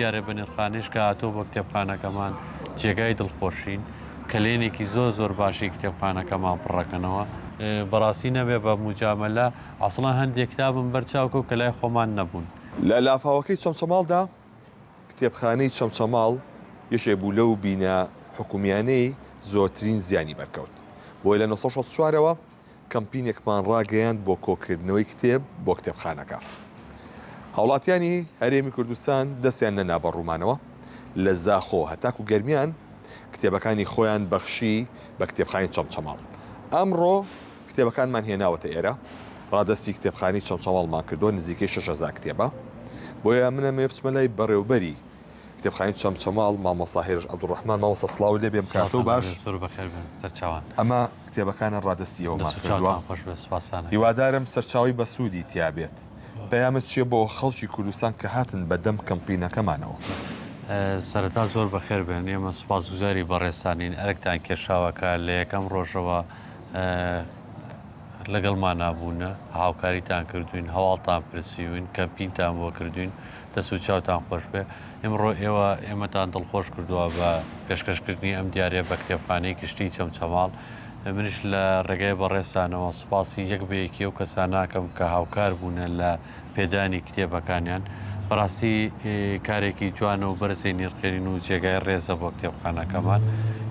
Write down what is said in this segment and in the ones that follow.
دیارە بەنرخانەیش کە هاتووە بۆ کتێبخانەکەمان جێگای دڵخۆشین. کەلێنێکی زۆر زۆر باشی کتێبخانەکەمان پڕەکەنەوە. بەڕاستی نەبێ بە موجامەلە ئەسڵەن هەندێ کتابم بەر چاو کەوت کە لای خۆمان نەبوون. لە لافاوەکەی چەمچەماڵدا کتێبخانەی چەمچەماڵ یەکێک بوو لەو بینا حکومیانەی زۆرترین زیانی بەرکەوت، بۆیە لە 964 ەوە کەمپینێکمان ڕاگەیاند بۆ کۆکردنەوەی کتێب بۆ کتێبخانەکە. هاوڵاتیانی هەرێمی کوردستان دەستیان نەنا بە ڕوومانەوە، لە زاخۆ هەتاکو گەرمیان کتێبەکانی خۆیان بەخشی بە کتێبخانەی چەمچەماڵ. ئەمڕۆ کتێبەکانمان هێناوەتە ئێرە، ڕادەستی کتێبخانەی چەمچەماڵمان کردووە، نزیکەی 6000 کتێبە. بۆیە من ئەمەوێ بچمە لای بەڕێوبەری کتێبخانەی چەمچەماڵ مامۆستا هێرش عەبدولڕەحمان. مامۆستا سڵاوت لێ بێ، کاتەو باش. زۆر بەخێر بێن سەرچاوان. ئەمە کتێبەکانە ڕادەستی ئێوەمان دەست و کردووە. چاوتان خۆش بێت سوپاستان ئەکەم. هیوادارم سەرچاوەی بەسوودی تیا بێت. پەیامت چیە بۆ خەڵکی کوردستان کە هاتن بە دەم کەمپینەکەمانەوە؟ سەرەتا زۆر بەخێر بێن، ئێمە سوپاسگوزاری بەڕێزتانین ئەرکتان کێشاوە کە لە یەکەم ڕۆژەوە لەگەڵمانا بوونە، هاوکاریتان کردووین، هەواڵتان پرسیوین، کەمپینتان بۆ کردووین، دەست و چاوتان خۆش بێ. ئیمڕۆ ئێوە ئێمەتان دڵخۆش کردووە بە پێشکەشکردنی ئەم دیارییە بە کتێبخانەی گشتیی چەمچەماڵ. منیش لە ڕێگای بەڕێزتانەوە سوپاسی یەک بە یەکی ئەو کەسانە ئەکەم کە هاوکار بوونە لە پێدانی کتێبەکانیان. بەڕاستی کارێکی جوانە و بەرزی نرخێنین و جێگای ڕێزە بۆ کتێبخانەکەمان.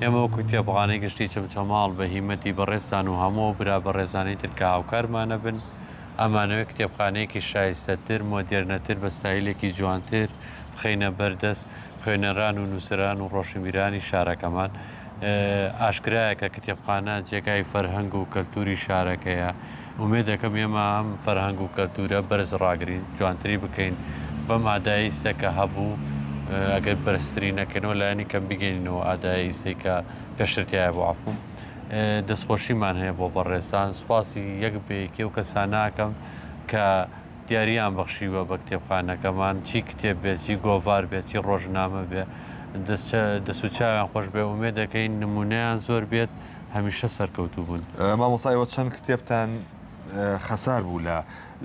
ئێمە وەکو کتێبخانەی گشتی چەمچەماڵ بە هیمەتی بەڕێزتان و هەموو ئەو برا بەڕێزانەی تر کە هاوکارمانە بن، ئەمانەوێت کتێبخانەیەکی شایستەتر، مۆدێرنەتر، بە ستایلێکی جوانتر بخەینە بەر دەست خوێنەران و نووسەران و ڕۆشنبیرانی شارەکەمان. ئاشکرایە کە کتێبخانە جێگای فەرهەنگ و کەلتووری شارەکەیە. ئومێد دەکەم ئێمە ئەم فەرهەنگ و کەلتوورە بەرز ڕاگرین، جوانتری بکەین بەم ئادایەی ئیستە کە هەبوو، ئەگەر بەرزتری نەکەینەوە لایەنی کەم بیگەینەوە ئادایەی ئیستەی کە پێشتر تیایا بوو. عەفوو. دەستخۆشیمان هەیە بۆ بەڕێزتان، سوپاسی یەک بە یەکی ئەو کەسانە ئەکەم کە دیارییان بەخشیوە بە کتێبخانەکەمان، چی کتێب بێت، چی گۆڤار بێت، چی ڕۆژنامە بێ، دەست و چاویان خۆش بێ، ئومێد دەکەین نموونەیان زۆر بێت، هەمیشە سەرکەوتوو بن. مامۆستا ئێوە چەند کتێبتان خەسار بوو لە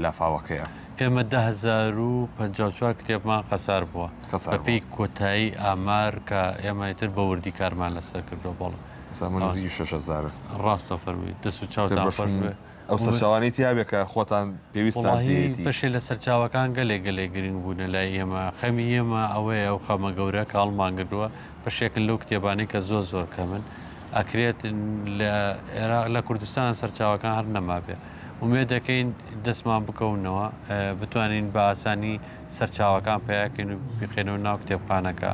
لافاوەکەیا؟ ئێمە 10054 کتێبمان خەسار بووە بەپێی کۆتایی ئامار کە ئێمە ئیتر بە وردی کارمان لەسەر کردووە. بەڵێ. ئێستا ئەمە نزیکی 6000ە. ڕاستە فەرمووی. دەست و چاوتان خۆش بێ. ئەو سەرچاوانەی تیا بێ کە خۆتان پێویستتان پێیەتی. وەڵاهی بەشێ لە سەرچاوەکان گەلێک گەلێک گرنگ بوونە لای ئێمە. خەمی ئێمە ئەوەیە ئەو خەمە گەورە کە هەڵمان گرتووە بەشێکن لەو کتێبانەی کە زۆر زۆر کەمن. ئەکرێت لە عێراق لە کوردستان سەرچاوەکان هەر نەمابێ. ئومێد دەکەین دەستمان بکەونەوە بتوانین بە ئاسانی سەرچاوەکان پیاکەین و بیخەینەوە ناو کتێبخانەکە.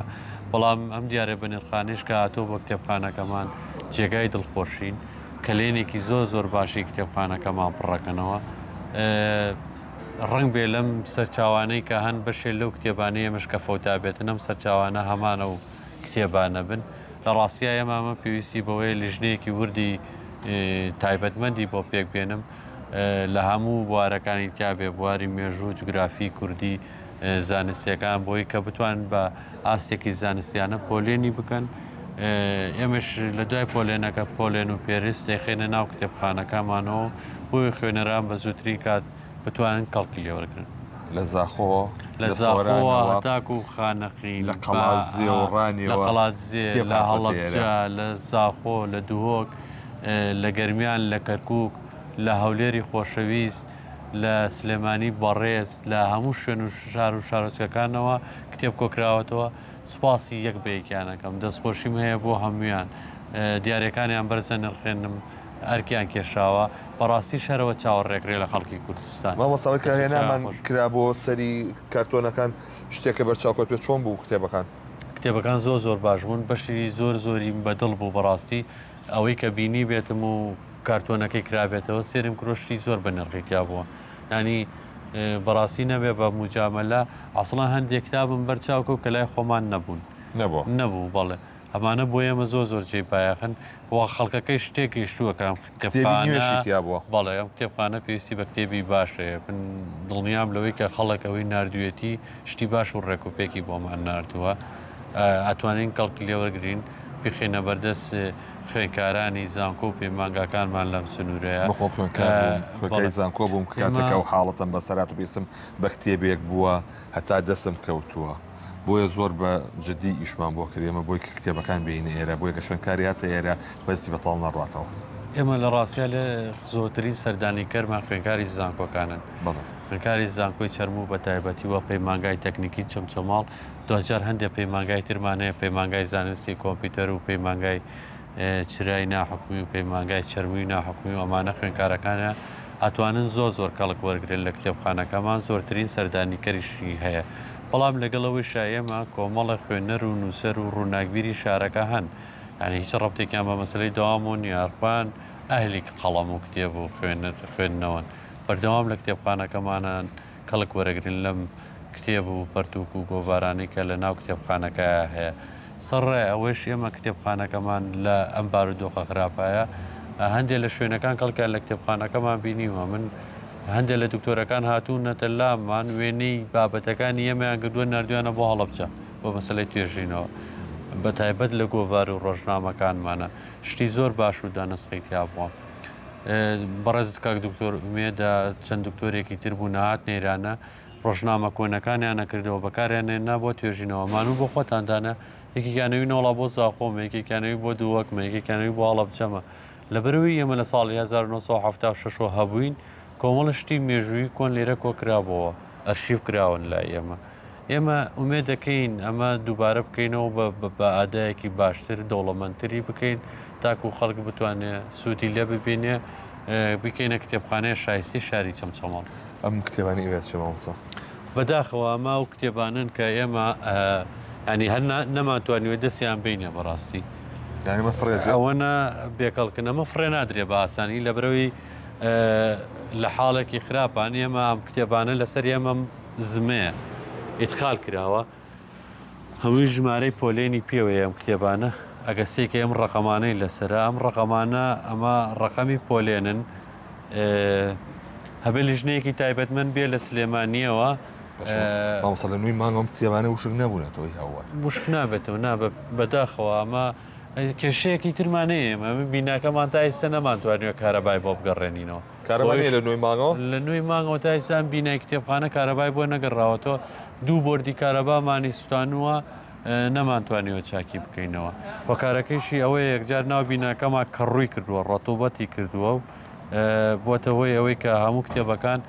بەڵام ئەم دیارە بەنرخانەیش کە هاتووە بۆ کتێبخانەکەمان جێگای دڵخۆشین. کەلێنێکی زۆر زۆر باشی کتێبخانەکەمان پڕەکەنەوە. ڕەنگ بێ لەم سەرچاوانەی کە هەن بەشێ لەو کتێبانەی ئێمەش کە فەوتابێتن ئەم سەرچاوانە هەمانە و کتێبانە بن. لە ڕاستیا ئێمە ئەمە پێویستی بەوەیە لیژنەیەکی وردی تایبەتمەندی بۆ پێک بێنم لە هەموو بوارەکانی تیا بێ بواری مێژوو جوگرافی کوردی زانستیەکان بۆی کە بتوان بە ئاستێکی زانستیانە پۆلێنی بکەن ئێمەش لە دوای پۆلێنەکە پۆلێن و پێرس دەیخەینە ناو کتێبخانەکەمانەوە بۆی خوێنەران بە زووترین کات بتوانن کەڵکی لێ وەرگرن. لە زاخۆ، لە زاخۆوە هەتاکوو خانەقین، لە قەڵادزێ و ڕانیەوە لە قەڵادزێ، لە هەڵەبجە، لە زاخۆ، لە دهۆک، لە گەرمیان، لە کەرکووک، لە هەولێری خۆشەویست، لە سلێمانی بەڕێز، لە هەموو شوێن و شار و شارۆچکەکانەوە کتێب کۆکراوەتەوە. سوپاسی یەک بە یەکیان ئەکەم. دەستخۆشیم هەیە بۆ هەموویان. دیارییەکانیان بەرز ئەنرخێنم. ئەرکیان کێشاوە. بەڕاستیش هەرەوە چاوەڕێکرێ لە خەڵکی کوردستان. مامۆستا ئەوەی کە هێنامان کرا بۆ سەری کارتۆنەکان شتێکە بەرچاو کەوتبێت چۆن بوو کتێبەکان؟ کتێبەکان زۆر زۆر باش بوون بەشی زۆر زۆریم بەدڵ بوو بەڕاستی ئەوەی کە بینی بێتم و کارتۆنەکەی کرابێتەوە سێرم کرۆ شتی زۆر بە نرخی تیا بووە ینی بەڕاستی نەبێ بە موجامەلە ئەسڵەن هەندێک کتابم بەرچاو کەوت کە لای خۆمان نەبوون نەبوو نەبوو بەڵێ ئەمانە بۆ ئێمە زۆر زۆر جێی بایەخن و خەڵکەکەیش تێگەیشتووە کە ئەم کتێبی کتێبخانە نوێشی تیا بووە. بەڵێ ئەم کتێبخانە پێویستی بە کتێبی باش هەیە من دڵنیام لەوەی کە خەڵک ئەوەی ناردوویەتی شتی باش و ڕێک و پێکی بۆمان ناردووە ئەتوانین کەڵکی لێ وەرگرین بیخەینە بەردەست خوێندکارانی زانکۆ و پەیمانگاکانمان لەم سنوورەیە. من خۆم خوێندکار بووم خوێندکاری زانکۆ بووم کە کاتێک ئەو حاڵەتەم بەسەر هات و پێویستم بە کتێبێک بووە هەتا دەستم کەوتووە. بۆیە زۆر بە جدی ئیشمان بۆ کرد ئێمە بۆی کە کتێبەکان بێینە ئێرە، بۆیە کە خوێندکاری هاتە ئێرە بەدەستی بەتاڵ نەڕواتەوە. ئێمە لە ڕاستیا لێ زۆرترین سەردانیکەرمان خوێندکاری زانکۆکانن. بەڵێ. خوێندکاری زانکۆی چەرموو بە تایبەتی و پەیمانگای تەکنیکی چەمچەماڵ، دواجار هەندێ پەیمانگای ترمان هەیە، پەیمانگای زانستی کۆمپیوتەر و پەیمانگای چرای ناحکومی و پەیمانگای چەرمووی ناحکومی و ئەمانە خوێندکارەکانیان ئەتوانن زۆر زۆر کەڵک وەرگرن لە کتێبخانەکەمان زۆرترین سەردانیکەریشی هەیە بەڵام لەگەڵ ئەوەیشا ئێمە کۆمەڵە خوێنەر و نووسەر و ڕووناکبیری شارەکە هەن یعنی هیچ ڕەبتێکیان بە مەسەلەی دەوامەوە نییە هەر خۆیان ئەهلی قەڵەم و کتێب و خوێنەر خوێندنەوەن بەردەوام لە کتێبخانەکەمانن کەڵک وەرەگرن لەم کتێب و پەرتووک و گۆڤارانەی کە لە ناو کتێبخانەکەیا هەیە. سەرڕای ئەوەیش ئێمە کتێبخانەکەمان لە ئەم بارودۆخە خراپایە هەندێک لە شوێنەکان کەڵکیان لە کتێبخانەکەمان بینیوە من هەندێک لە دکتۆرەکان هاتوونەتە لامان وێنەی بابەتەکانی ئێمەیان کردووە نردویانە بۆ هەڵەبجە بۆ مەسلەی توێژینەوە بە تایبەت لە گۆڤار و ڕۆژنامەکانمانە شتی زۆر باش و دانسقی تیا بووە. بەڕێز کاک دکتۆر ئومێدە چەند دکتۆرێکی تر بوو نەهات نەیرانە ڕۆژنامە کۆنەکانیان نەکردەوە بەکاریان نێنا بۆ توێژینەوە مانوو بۆ خۆتان دانە یەکێکیانەوی نۆڵا بۆ زاخۆمە یەکێکیانەوی بۆ دووەکمە یەکێکیانەوی بۆ هەڵەبجەمە لەبەرەوەی ئێمە لە ساڵی 1970 هەبووین کۆمەڵە شتی مێژووی کۆن لێرە کۆکرابەوە ئەرشیف کراون لای ئێمە ئێمە ئومێد دەکەین ئەمە دووبارە بکەینەوە بە ئادایەکی باشتر دەوڵەمەندتری بکەین تاکو خەڵک بتوانێت سوودی لێ ببینێ بکەینە کتێبخانەیە شایستی شاری چەمچەماڵ. ئەم کتێبانەی ئێوە چیە مامۆستا؟ بەداخەوە ئەمە ئەو کتێبانەن کە ئێمە ینی هەر نەمانتوانیوە دەستیان بینێ بەڕاستی یانی ئەمە فڕێ درێ؟ ئەوەنە بێکەڵکن ئەمە فڕێ نادرێ بە ئاسانی لەبەرەوەی لە حاڵێکی خراپان ئێمە ئەم کتێبانە لەسەر ئێمە زمەیە ئیدخال کراوە هەمووی ژمارەی پۆلێنی پێوەیە ئەم کتێبانە ئەگە سێکە ئەم ڕقەمانەی لەسرە ئەم ڕقەمانە ئەمە ڕقەمی پۆلێنن هەبێ لیژنەیەکی تایبەتمەند بێ لە سلێمانیەوە مامۆستا لە نوێی مانگ ئەم کتێبانە وشک نەبوونەتەوەی هەوە وشک نابێتەوە نا بەداخەوە ئەمە کێشەیەکی ترمان هەیە ئێمە بیناکەمان تا ئێستا نەمانتوانیوە کارەبای بۆ بگەڕێنینەوە کارەبا نییە لە نوێی مانگەوە؟ لە نوێی مانگەوە تا ئێستا ئەم بینای کتێبخانە کارەبای بۆ نەگەڕاوەتەوە دوو بۆردی کارەبامانی سوتانووە نەمانتوانیوە چاکی بکەینەوە هۆکارەکەیشی ئەوەیە یەکجار ناو بیناکەمان کەڕووی کردووە ڕەتوبەتی کردووە و بۆتە هۆی ئەوەی کە هەموو کتێبەکان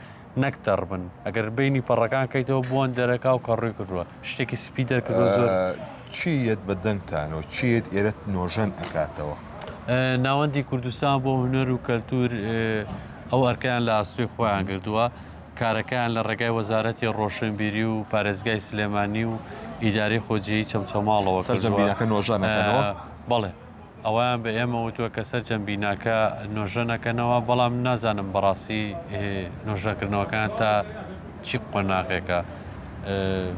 نەک تەڕ بن ئەگەر بینی پەڕەکان کەیتەوە بۆن دەرەکا و کەڕووی کردووە شتێکی سپی دەرکردووە زۆر. چی یەت بە دەنگتانەوە؟ چی یەت ئێرەت نۆژەن ئەکاتەوە؟ ناوەندی کوردستان بۆ هونەر و کەلتوور ئەو ئەرکەیان لە ئاستۆی خۆیان گردووە، کارەکەیان لە ڕێگای وەزارەتی ڕۆشنبیری و پارێزگای سلێمانی و ئیدارەی خۆجێیی چەمچەماڵەوە سەرجەم کردووە. بیناکە نۆژەن ئەکەنەوە؟ بەڵێ. ئەوەیان بە ئێمە وتووە کە سەرجەم بیناکە نۆژەنەکەنەوە، بەڵام نازانم بەڕاستی نۆژەنکردنەوەکان تا چی قۆناغێکە.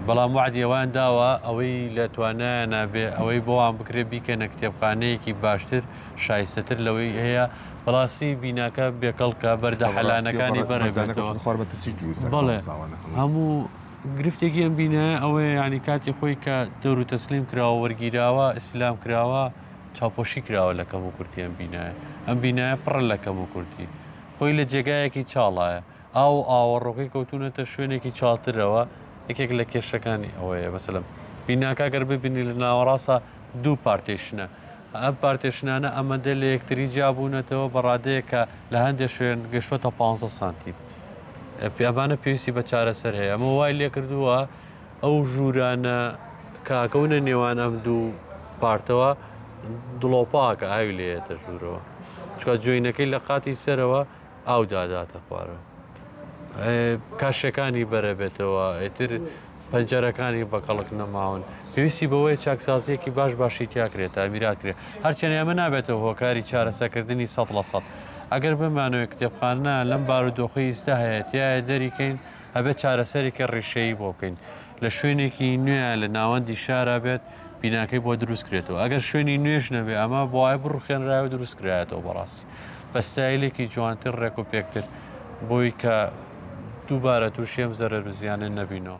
بەڵام وەعدی ئەوان داوە ئەوەی لە توانایانە بێ ئەوەی بۆوان بکرێ بیکەنە کتێبخانەیەکی باشتر شایستەتر لەوەی هەیە. بەڕاستی بیناکە بێکەڵکە، بەردە حەلانەکانی بەرەبێتەوە. بەڵێ هەموو گرفتێکی ئەم بینایە ئەوەیە یانی کاتی خۆی کە دەور و تەسلیم کراوە وەرگیراوە ئیسلام کراوە چاوپۆشی کراوە لە کەم و کورتی ئەم بینایە ئەم بینایە پڕە لە کەم و کورتی خۆی لە جێگایەکی چاڵایە ئاو و ئاوەڕۆکەی کەوتونەتە شوێنێکی چاڵترەوە یەکێک لە کێشەکانی ئەوەیە مەسەلەن بیناکە گەر ببینی لە ناوەڕاستە دوو partition ە ئەم partition انە ئەمەندە لە یەکتری جیابوونەتەوە بە ڕادەیەک کە لە هەندێک شوێن گەشتۆتە 15 سانتیم ئەمانە پێویستی بە چارەسەر هەیە ئەمە وای لێکردووە ئەو ژوورانە کاکەونە نێوان ئەم دوو پارتەوە دڵۆپاکە ئاوی لێتە ژوورەوە چکە جوینەکەی لە قاتی سەرەوە ئاو داداتە خوارەوە کاشەکانی بەرەبێتەوە ئیتر پەنجەرەکانی بە کەڵک نەماون پێویستی بەوەیە چاکسازیەکی باش باشی تیاکرێت تامیرات کرێت هەرچەنە ئەمە نابێتەوە هۆکاری چارەسەکردنی سە لە سەد ئەگەر بمانەوەی کتێبخانە لەم بارودۆخی ئیستا هەیە تایە دەریکەین ئەبێت چارەسەرێکی ڕیشەیی بۆ بکەین لە شوێنێکی نوێ لە ناوەندی شارا بێت بیناکەی بۆ دروست کرێتەوە ئەگەر شوێنی نوێش نەبێ ئەمە بۆای بڕوخێنرایە و دروست کرایەتەوە بەڕاستی بە ستایلێکی جوانتر ڕێک و پێکتر بۆی کە دووبارە تووشی ئەم زەرەر و زیانە نەبینەوە.